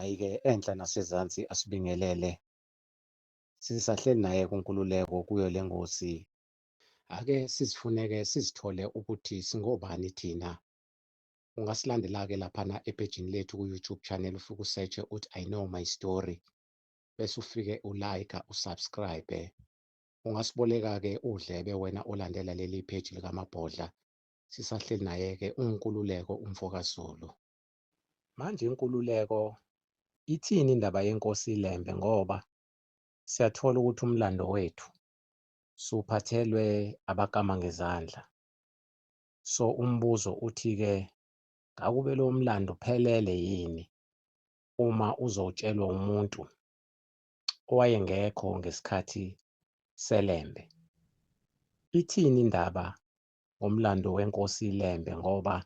Hhayi-ke enhla nasezansi asibingelele. Sisahleli naye kuNkululeko kuyo le ngosi. Ake sizifuneke sizithole ukuthi singobani thina. Ungasilandela-ke laphana ephejini lethu ku-YouTube channel ufike u-search-e uthi I know my story bese ufike u-like u-subscribe. Ungasiboleka-ke udlebe wena olandela leli page likaMabhodla. Sisahleli naye-ke uNkululeko umfokaZulu. Manje inkululeko ithini indaba yenkosi iLembe ngoba siyathola ukuthi umlando wethu siwuphathelwe abakama ngezandla. So umbuzo uthi-ke ngakube lo mlando uphelele yini uma uzotshelwa umuntu owayengekho ngesikhathi seLembe? Ithini indaba ngomlando wenkosi iLembe ngoba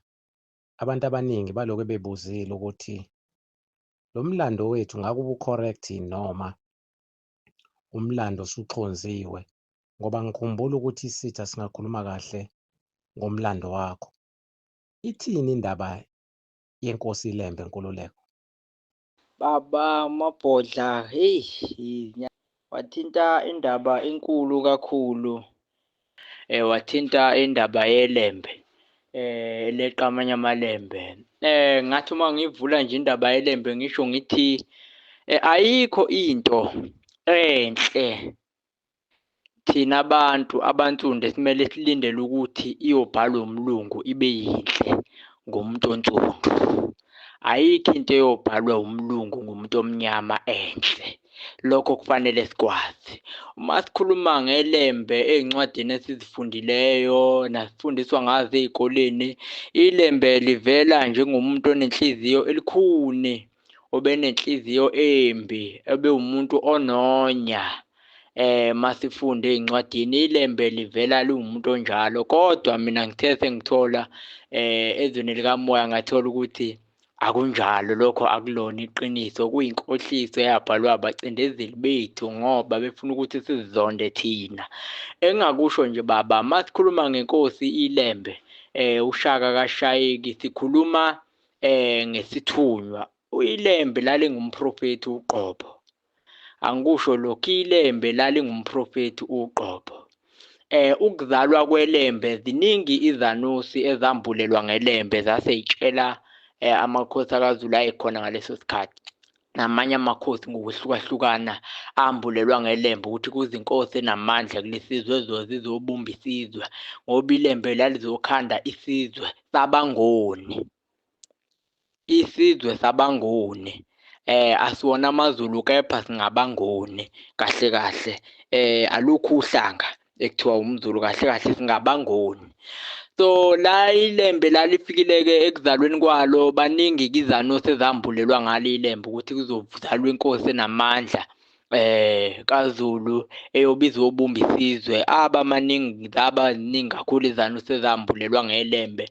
abantu abaningi balokhu bebuzile ukuthi lo mlando wethu ngabe ubu-correct yini noma umlando usuxhonziwe ngoba ngikhumbula ukuthi isitha singakhuluma kahle ngomlando wakho. Ithini indaba yenkosi iLembe Nkululeko? Baba Mabhodla, heyi wathinta indaba enkulu kakhulu. Wathinta indaba yeLembe, eleqa amanye amalembe. Ngathi uma ngivula nje indaba yeLembe ngisho ngithi ayikho into enhle thina abantu abansundu esimele silindele ukuthi iyobhalwa umlungu ibe yinhle ngomuntu onsundu. Ayikho into eyobhalwa umlungu ngomuntu omnyama enhle. Lokho kufanele sikwazi. Uma sikhuluma ngeLembe ey'ncwadini esizifundileyo nasifundiswa ngazo ey'koleni, iLembe livela njengomuntu onenhliziyo elikhuni, obenenhliziyo embi, ebewumuntu ononya. Masifunda ey'ncwadini iLembe livela liwumuntu onjalo, kodwa mina ngithe sengithola ezweni likamoya ngathola ukuthi akunjalo, lokho akulona iqiniso, kuyinkohliso eyabhalwa abacindezeli bethu ngoba befuna ukuthi sizizonde thina. Engingakusho nje baba, masikhuluma ngenkosi iLembe, uShaka kaShayeki, sikhuluma ngesithunywa. ILembe lalingumprofethi uqobo. Angikusho lokhu, iLembe lalingumprofethi uqobo. Ukuzalwa kweLembe, ziningi izanusi ezambulelwa ngeLembe zasey'tshela amakhosi akaZulu ayekhona ngaleso sikhathi namanye amakhosi ngokuhlukahlukana ambulelwa ngeLembe ukuthi kuze inkosi enamandla kulesizwe ezoze izobumba isizwe, ngoba iLembe lalizokhanda isizwe sabaNgoni. Isizwe sabaNguni asiwona amaZulu kepha singabaNguni kahle kahle, alukho uhlanga ekuthiwa umZulu kahle kahle singabaNguni. So la iLembe lalifikile-ke ekuzalweni kwalo, baningi-ke izanusi ezambulelwa ngalo iLembe ukuthi kuzozalwa inkosi enamandla kaZulu eyobe izobumba isizwe. Aba maningi, zaba ziningi kakhulu izanusi ezambulelwa ngeLembe.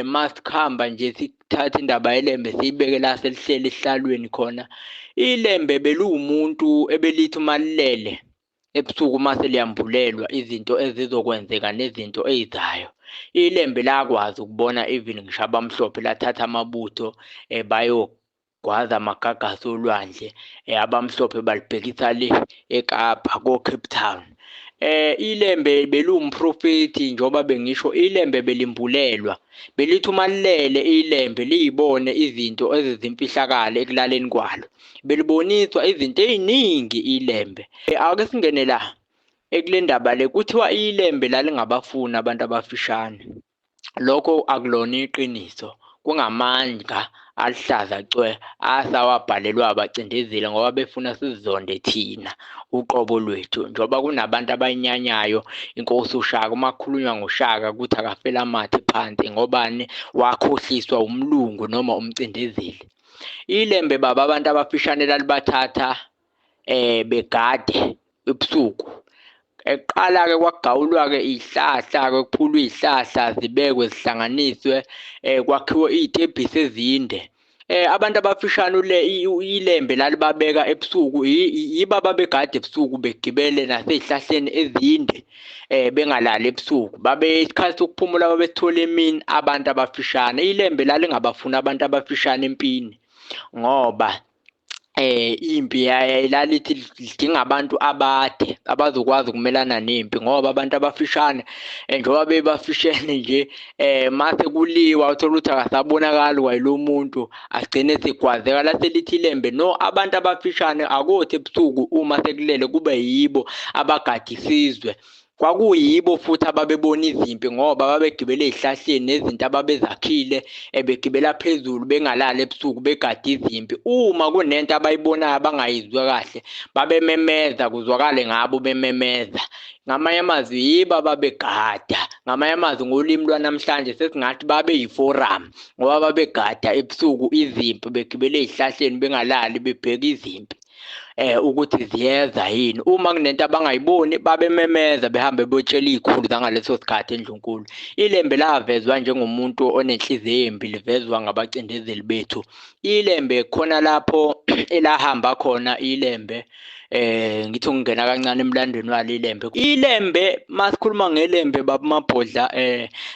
Masihamba nje sithatha indaba yeLembe siyibeke la selihleli esihlalweni khona. ILembe beliwumuntu ebelithi uma lilele ebusuku uma seliyambulelwa izinto ezizokwenzeka nezinto ey'zayo. ILembe lakwazi ukubona even ngisho abamhlophe lathatha amabutho bayo gwaza amagagasi olwandle, abamhlophe balibhekisa le eKapa ko-Cape Town. ILembe beliwumprofethi njengoba bengisho, iLembe belimbulelwa, belithi uma lilele iLembe liyibone izinto ezizimfihlakalo ekulaleni kwalo, beliboniswa izinto ey'ningi iLembe. Ake singene la ekule ndaba le, kuthiwa iLembe lalingabafuni abantu abafishane. Lokho akulona iqiniso, kungamanga aluhlaza cwe asawabhalelwa abacindezeli ngoba befuna sizonde thina uqobo lwethu. Njengoba kunabantu abayinyanyayo inkosi uShaka, uma kukhulunywa ngoShaka kuthi akafele amathe phansi ngobani, wakhohliswa umlungu noma umcindezeli. ILembe baba abantu abafishane lalibathatha begade ebusuku. Ekuqala-ke kwakugawulwa-ke iy'hlahla-ke, kuphulwe iy'hlahla zibekwe zihlanganiswe, kwakhiwe iy'tebhisi ezinde. Abantu abafishane iLembe lalibabeka ebusuku, yibo ababegada ebusuku begibele nasey'hlahleni ezinde, bengalali ebusuku. Babe isikhathi sokuphumula babesithola emini abantu abafishane. ILembe lalingabafuni abantu abafishane empini ngoba. Impi lalithi lidinga abantu abade abazokwazi ukumelana nempi, ngoba abantu abafishane njengoba bebafishene nje mase kuliwa uthola ukuthi akasabonakali kwayilo muntu, agcine segwazeka. Lase lithi iLembe no, abantu abafishane akothi ebusuku uma sekulele kube yibo abagada isizwe. Kwakuyibo futhi ababebona izimpi, ngoba babegibele ey'hlahleni nezinto ababezakhile, begibela phezulu bengalali ebusuku begade izimpi. Uma kunento abayibonayo abangayizwa kahle, babememeza kuzwakale ngabo bememeza. Ngamanye amazwi yibo ababegada, ngamanye amazwi ngolimi lwanamhlanje sesingathi babeyi-forum, ngoba babegada ebusuku izimpi begibele ey'hlahleni bengalali bebheka izimpi ukuthi ziyeza yini. Uma kunento abangayiboni babememeza behambe beyotshela iy'khulu zangaleso sikhathi eNdlunkulu. ILembe lavezwa njengomuntu onenhliziyo embi, livezwa ngabacindezeli bethu. ILembe khona lapho elahamba khona iLembe, ngithi ngingena kancane emlandweni walo iLembe. ILembe masikhuluma ngeLembe baba Mabhodla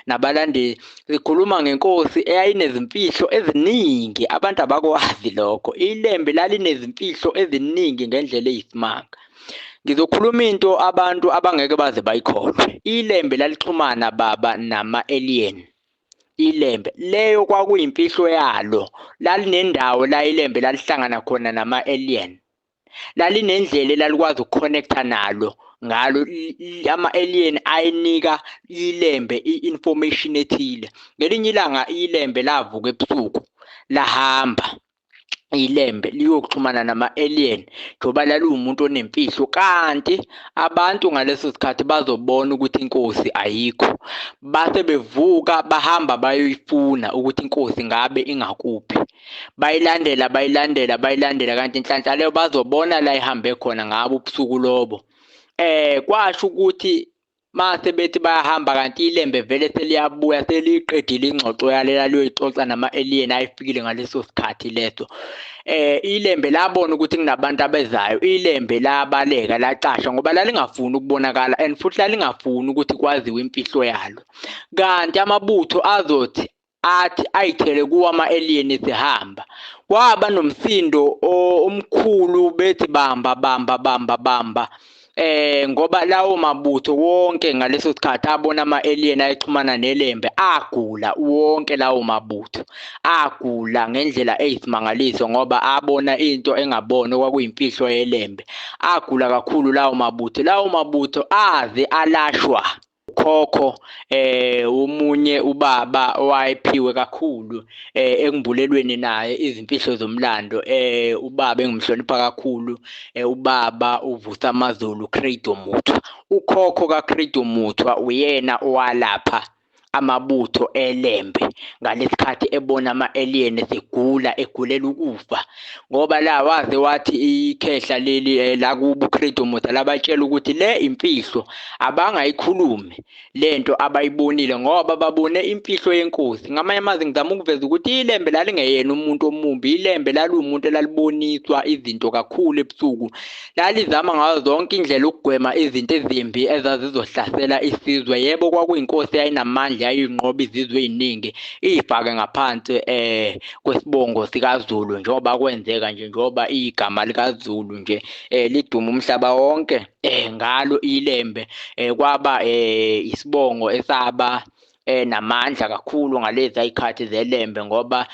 nabalandeli, sikhuluma ngenkosi eyayinezimfihlo eziningi, abantu abakwazi lokho. ILembe lalinezimfihlo eziningi ngendlela eyisimanga. Ngizokhuluma into abantu abangeke baze bayikholwe. ILembe lalixhumana baba nama-alien. ILembe leyo kwakuyimfihlo yalo, lalinendawo la iLembe lalihlangana khona nama-alien. Lalinendlela elalikwazi ukuconnecta nalo ngalo, ama-alien ayinika iLembe i-information ethile. Ngelinye ilanga iLembe lavuka ebusuku lahamba iLembe liyoxhumana nama-alien, njengoba laliwumuntu onemfihlo, kanti abantu ngaleso sikhathi bazobona ukuthi inkosi ayikho. Base bevuka bahamba bayoyifuna ukuthi inkosi ngabe ingakuphi. Bayilandela bayilandela bayilandela, kanti inhlanhla leyo bazobona la ihambe khona ngabo ubusuku lobo. Kwasho ukuthi mase bethi bayahamba, kanti iLembe vele seliyabuya seliyiqedile ingxoxo yalo elaliyoyixoxa nama-alien ayefikile ngaleso sikhathi leso. ILembe labona ukuthi kunabantu abezayo, iLembe labaleka lacasha ngoba lalingafuni ukubonakala and futhi lalingafuni ukuthi kwaziwe imfihlo yalo. Kanti amabutho azothi athi ayithele kuwo ama-alien esehamba. Kwaba nomsindo omkhulu bethi bamba bamba bamba bamba, ngoba lawo mabutho wonke ngaleso sikhathi abona ama-alien ayexhumana neLembe, agula wonke lawo mabutho, agula ngendlela eyisimangaliso ngoba abona into engabonwa okwakuyimfihlo yeLembe. Agula kakhulu lawo mabutho, lawo mabutho aze alashwa ukhokho omunye ubaba owayephiwe kakhulu ekumbulelweni naye izimfihlo zomlando, ubaba engimhlonipha kakhulu, ubaba uVusa Amazulu Credo Mutwa. Ukhokho kaCredo Mutwa uyena owalapha amabutho eLembe ngalesikhathi ebona ama-alien esegula egulela ukufa, ngoba la waze wathi ikhehla leli lakubo uCredo Mutwa labatshela ukuthi le imfihlo abangayikhulumi lento abayibonile, ngoba babone imfihlo yenkosi. Ngamanye amazwi ngizama ukuveza ukuthi iLembe lalingeyena umuntu omumbi, iLembe laliwumuntu elaliboniswa izinto kakhulu ebusuku, lalizama ngazo zonke indlela ukugwema izinto ezimbi ezazizohlasela isizwe. Yebo, kwakuyinkosi eyayinamandla, yayinqoba izizwe eziningi iyifake ngaphansi kwesibongo sikaZulu, njengoba kwenzeka nje, njengoba igama likaZulu nje liduma umhlaba wonke ngalo iLembe. Kwaba isibongo esaba namandla kakhulu ngalezi ayikhathi zeLembe, ngoba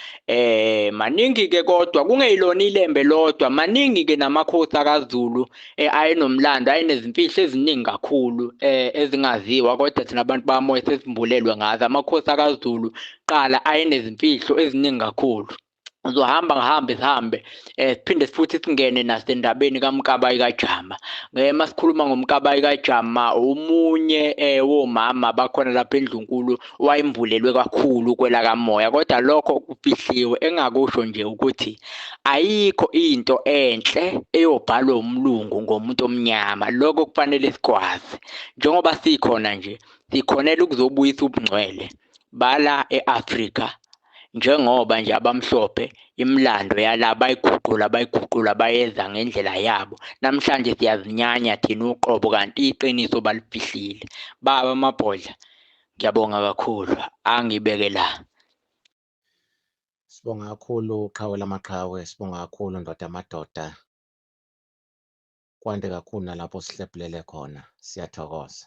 maningi ke, kodwa kungeyilona iLembe lodwa, maningi ke namakhosi akaZulu ayenomlando, ayenezimfihlo eziningi kakhulu ezingaziwa, kodwa thina abantu bamoya sesimbulelwe ngazo. Amakhosi akaZulu qala ayenezimfihlo eziningi kakhulu. Uzohamba ngihambe sihambe siphinde futhi singene nasendabeni kaMkabayi kaJama. Masikhuluma ngoMkabayi kaJama, omunye womama bakhona lapha eNdlunkulu wayembulelwe kakhulu kwelakamoya, kodwa lokho kufihliwe. Engakusho nje ukuthi ayikho into enhle eyobhalwa umlungu ngomuntu omnyama, lokho kufanele sikwazi. Njengoba sikhona nje, sikhonela ukuzobuyisa ubungcwele bala e-Afrika, njengoba nje abamhlophe imilando yala bayiguqula bayiguqula bayenza ngendlela yabo. Namhlanje siyazinyanya thina uqobo, kanti iqiniso balifihlile. Baba Mabhodla, ngiyabonga kakhulu, angibeke la. Sibonga kakhulu qhawe lamaqhawe, sibonga kakhulu ndoda yamadoda. Kwande kakhulu nalapho sihlephulele khona. Siyathokoza.